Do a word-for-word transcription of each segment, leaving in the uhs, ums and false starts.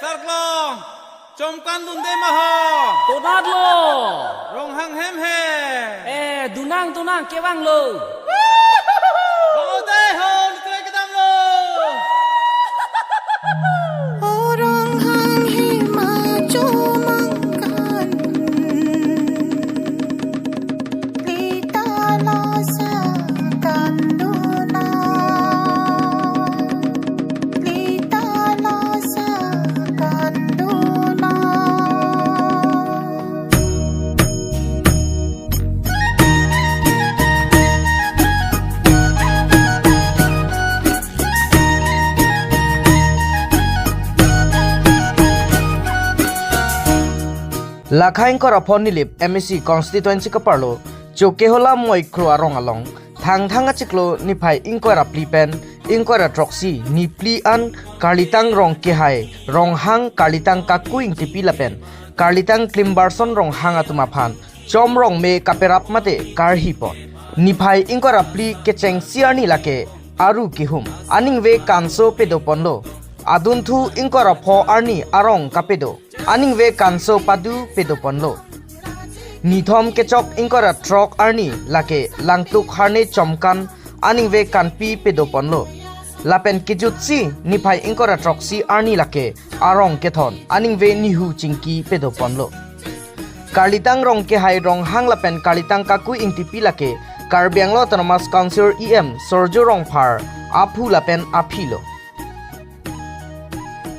Tarklong, chomkan dunde ma ho. Todatlo. Ronghang hem he. Eh, dunang, dunang, kevanglo. Bang odai ho, litre kedamlo. Orang hang hima chomangkan. Lita lasa kanduna. Lita lasa kanduna. Lakha ingkoi ra pho Nilip M A C constituency kaparlo Chokihola Moikro arong along Thangthang achiklo niphai ingkoi ra phli pen ingkoi ra throksi niphli an karlitang rong kehai Ronghang, karlitang Kaku Ingtipi lapen karlitang Klimbarson Ronghang atum aphan chom rongme kaperap mate karhi pon. Niphai ingkoi ra phli kechengsi arni lake aru kehum, aningve kanso pedo ponlo. Adunthu ingkoi ra pho arni arong kapedo, aningve kanso padu pedo ponlo. Nithom kechok ingkoi ra throk arni lake Langtuk Harne chomkan aningve kanpi pedo ponlo. Lapen kejutsi niphai ingkoi ra throksi arni lake arong kethon aningve nihu chingki pedo ponlo. Karlitang rong kehai Ronghang lapen karlitang Kaku Ingtipi lake Karbi Anglong Autonomous Council E M Surjya Rongphar aphu lapen aphi lo.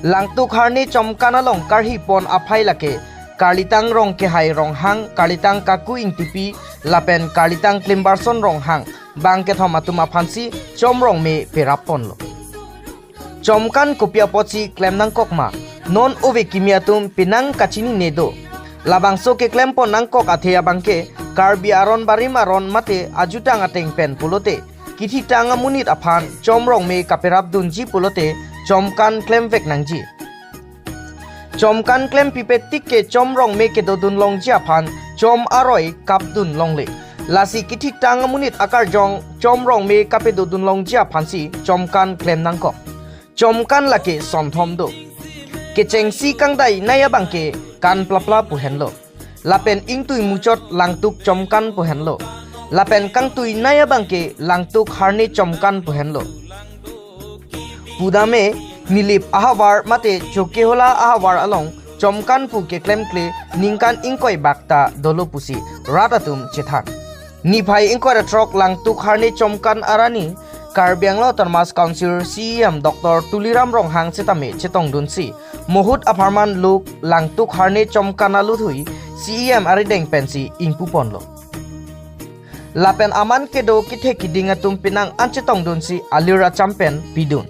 Langtuk Harne chomkan along karhi pon aphai lake karlitang rong kehai Ronghang, karlitang Kaku Ingtipi lapen karlitang Klimbarson Ronghang, bang kethom atum aphansi chom rongme perap ponlo. Chomkan kopi apotsi klem nangkok ma, non ove kimi atum penang kachinine do. Labangso keklem pon nangkok athe abangke Karbi aron barim aron mate ajutang ateng pen pulote kithitang amonit aphan chom rongme kaperap dunji pulote chomkan klemvek nangji. Chomkan klem pipe tik ke chom rongme kedodun longji aphan chom aroi kapdun longle. Lasi kithitang amonit akarjong chom rongme kapedodun longji aphansi chomkan klem nangkok. Chomkan lake sonthom do. Kechengsi kangdai nai abangke Kan Plapla pu henlo. Lapen ingtui muchot Langtuk chomkan pu henlo. Lapen kangtui nai abangke Langtuk Harne chomkan pu henlo. Pudame Nilip ahavar mate Chokihola ahavar along chomkan pu keklemkle ningkan ingkoi bak ta dolo pusi rat atum chethan. Niphai ingkoi ra throk Langtuk Harne chomkan arni Karbi Anglong Autonomous Council C E M Doctor Tuliram Ronghang setame chetongdunsi mohut apharman lok Langtuk Harne chomkan aluthui C E M arideng pensi ingpu ponlo. Lapen aman kedo kethe kiding atum penang an chetongdunsi alir acham pen pidun.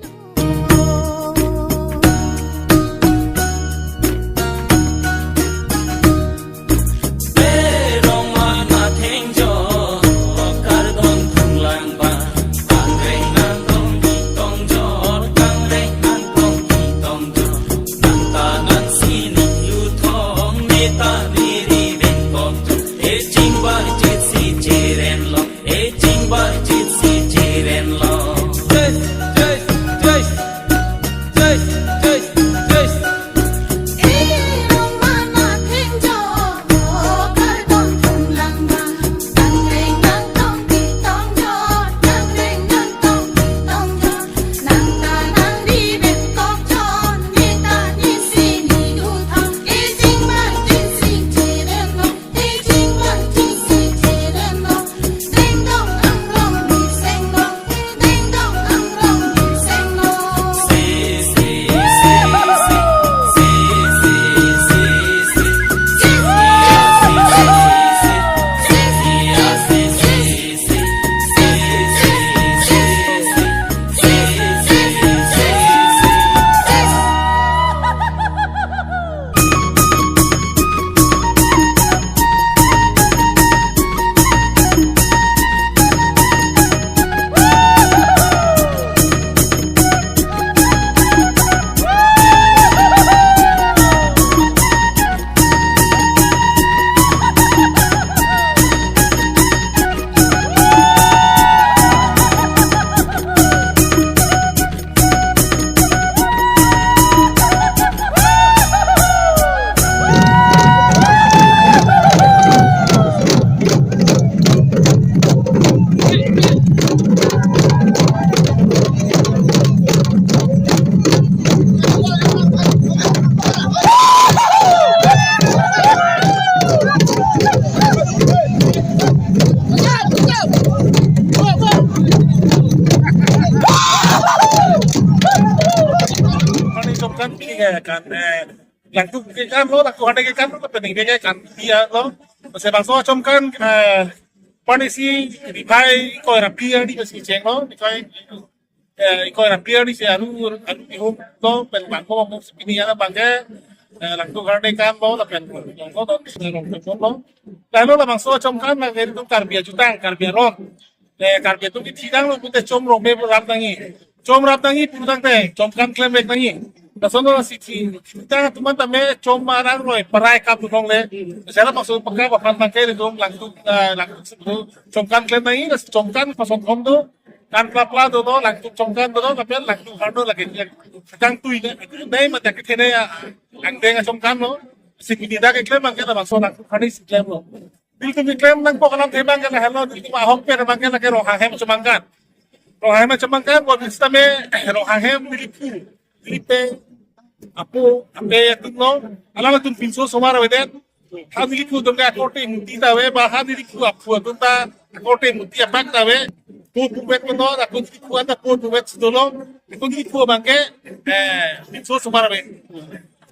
Ya kan, eh, Langtuk ke kan lo, Langtuk Harde ke kan lo, penting dia kan dia lo. Masi bangso Chomkan, eh, panisi ripai ko rapi ya di masi cheng lo, ripai, eh, ko rapi ya di si aru, aru ihum lo, pen bangko mo si pini ya bangke, eh, Langtuk Harde kan lo, lapen lo, lo, lo, lo. Lalu labangso Chomkan, la ilitum Karbi ajutang, Karbi aron. Eh, Karbi atum kethidang lo pute chom rong me rap nangji. Chom rap nangji putangte, Chomkan klemvek nangji. Lason lo si thi, thidang atum an tame chom arang roi, parai kap tu thong le. Sela maksud peka bahan bangke ilitum Langtuk, eh, Langtuk si tu, Chomkan klem nangji, la Chomkan pason thom tu, kan pla pla tu no, Langtuk Chomkan tu no, lapen Langtuk Harde lake. Kang tui ne, aku dai mata ke thene ya, angdeng Chomkan lo. Si pini dak keklem bangke labangso Langtuk Harde si klem lo. Ilitum keklem nangpo alam thebang ke la helo, ilitum ahok pen bangke lake Ronghang hem Chomangkan. Ronghang hem Chomangkan, bo sitame Ronghang hem Niliphu, Nilipe, apo, ape atum lo, alanglitum pinso osomar avedet. Ha Niliphu atum ke akorte muti ta ave, ba ha Niliphu aphu atum ta akorte muti apak ta ave. Po puvet meno, ako Niliphu anta po puvet si dolo, ako Niliphu bangke, eh, pinso osomar ave.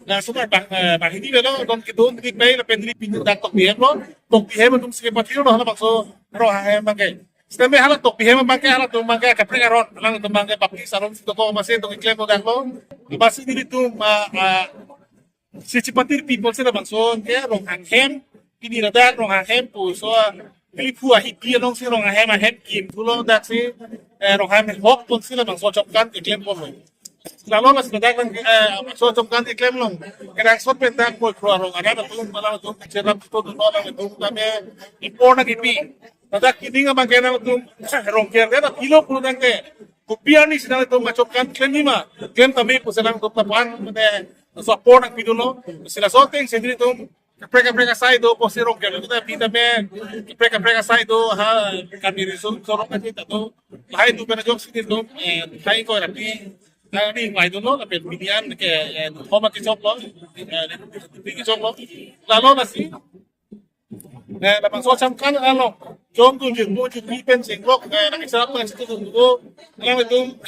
Lason bang, eh, banghini avelo, don kedo Nilip pai lapen Nilip pini dak Tokbi hem lo, Tokbi hem atum si kepathir lo, halabangso Ronghang hem bangke. Sitame hala Tokbi hem bangke, halatum bangke kaprek aron, alangtum bangke Baptist aron si toko masi toko keklem lo dak lo. Masi nelitum, ah, ah, si chipatir people si labangso ke Ronghang hem, pini ladak Ronghang hem pu so, ah, Niliphu ahipi along si Ronghang hem ahem kim thu lo dak si, eh, Ronghang hem hok pon si labangso Chomkan keklem pon lo. Lalu mas bedak lang, eh, so Chomkan keklem long. Kedangsot pen dak moi khro arong arat atum, alanglitum cherap tu tu alanglitum tame ipor nangkipi. Ladak kining abangke nangtum Rongker de ta pilo pulotangte, kopi arni si nangtum Chomkan klem nima, klem tame pusi nangtum ta pan mane so apor nangpidun lo. Si laso ateng si nelitum kaprek kaprek asai do, pusi Rongker ta pi tame kaprek kaprek asai do, ha kami riso sorong aja ta do. Lahai atum pen ajok si nelitum, eh, lahai ko rapi, ah, ni mai dun lo, lapen pini an ke, eh, thom kechok lo, eh, kechok lo. Lalu lasi, eh, labangso Chomkan along, jong tu jirmu jirmi pen chenglok, eh, nang isap pen situ tu tu, nangtum,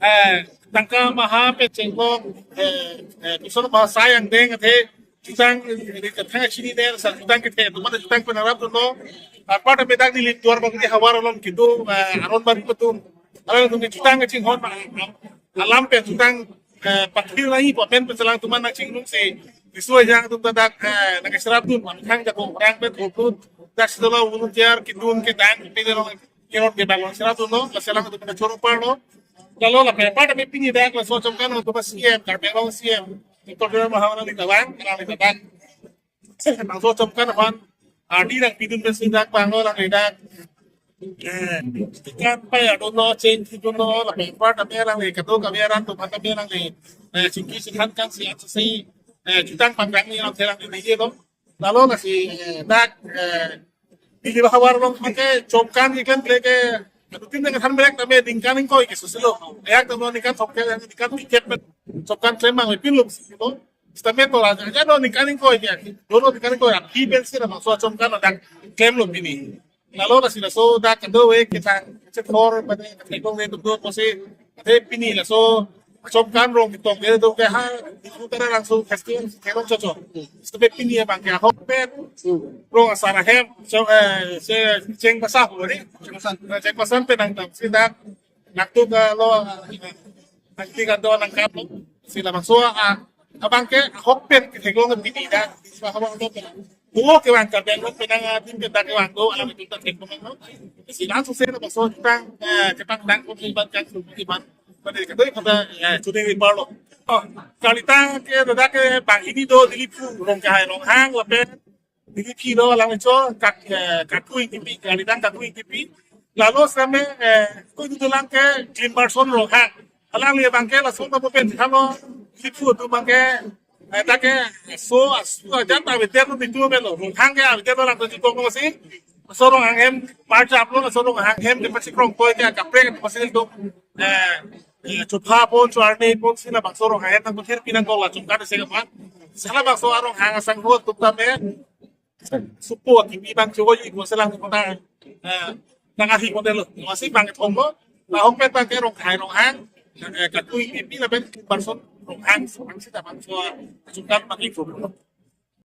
eh, tangka maha pen chenglok, eh, eh, kusol bahasa yang deng athe, jutang, eh, di kathang chini der, sa jutang kethe, atum an jutang pen arap dun lo. Apar tame dak neli Duarbagori havar along kedo, eh, aron baru atum, alangtum jutang kachinghon, alam pen jutang, eh, pathir nangji pu amen pen alangtum an nangchinglung si, riso ejang atum ta dak, eh, nang israp dun, mane thang jako orang pen thoput, dak si dolo volunteer kedun kedang, pe dolo kerot kebang along israp dun lo, lasi alangtum ta choro par lo. Lalu lapen apar tame pini dak laso Chomkan atum C M, Karbi Anglong C M, Doctor Tuliram Ronghang nangli tabang, nangli tabang. Laso Chomkan aphan ardi nangpidun pensi dak bang lo, alangli dak, eh, kan pai adon lo, change pidun lo, lapen apar tame alangli kadokave arat atum aphan tame alangli, eh, chingki chinghan kan si atsi si, eh, jutang panggang ni alangli alangli dije lo. Lalu lasi, eh, dak, eh, di Dili havar along ke Chomkan keklem ke, ke, adutin dengan han merek tame ningkan ingkoi ke susi lo. Yak tame ningkan thomkep, ningkan phlikep pen Chomkan klem mang pin lo si lo. Sitame to aja aja do ningkan ingkoi ke. Dolo ningkan ingkoi api pen si labangso Chomkan dak klem lo pini. Lalu lasi laso dak kadokave ketang chethor pada ketong ne tum do pusi, athe pini laso Chomkan rong ketong ke do ke ha, di utara langsung festival ketong chocho. Sitame pini abangke ahok pen rong asar ahem, so, eh, se cheng pasap lo ni. Cheng pasan. Cheng pasan pen nangtum si dak, nangtum ke lo, eh, nangtum ke do nangkap lo. Si labangso, ah, abangke ahok pen ketheklong pini dak, di sa hawa lo pen. Duo kevang Karbi Anglong pen nang, ah, tim pen dak kevang do, alanglitum ta theklong lo. Si langsung si labangso jutang, eh, chepangdang ko iban kan su iban. Pada kadoi pada, eh, chudeng ipar lo. Oh, kalitang ke dak ke banghini do Dili phu, Rongkehai Ronghang lapen Dili phi do alangli cho, Kak, eh, Kaku Ingtipi, kalitang Kaku Ingtipi. Lalu sitame, eh, ko itu lang ke Jim Barson Ronghang. Alangli abangke lason ta pen halo Dili phu atum abangke, eh, dak ke so asu ajat avedet lo nitu melo. Ronghang ke avedet lo lang tu kong si. So Ronghang hem, par chap lo, so Ronghang hem ke pachikroikoi ke kaprek pasi tu, eh, eh, chupha pon, chuarni pon si labangso Ronghang hem nangpathir pinang kok la Chomkan se kapan. Si labangso a-Ronghang asangho atum tame supo akipi bang chogo yu ikon selang kota, eh, nang ahi model lo. Masi bang thom lo. Lahok pen bangke Rongkehai Ronghang, eh, Kaku Ingtipi lapen Barson Ang, ang sita bangso, sukan pakai ko.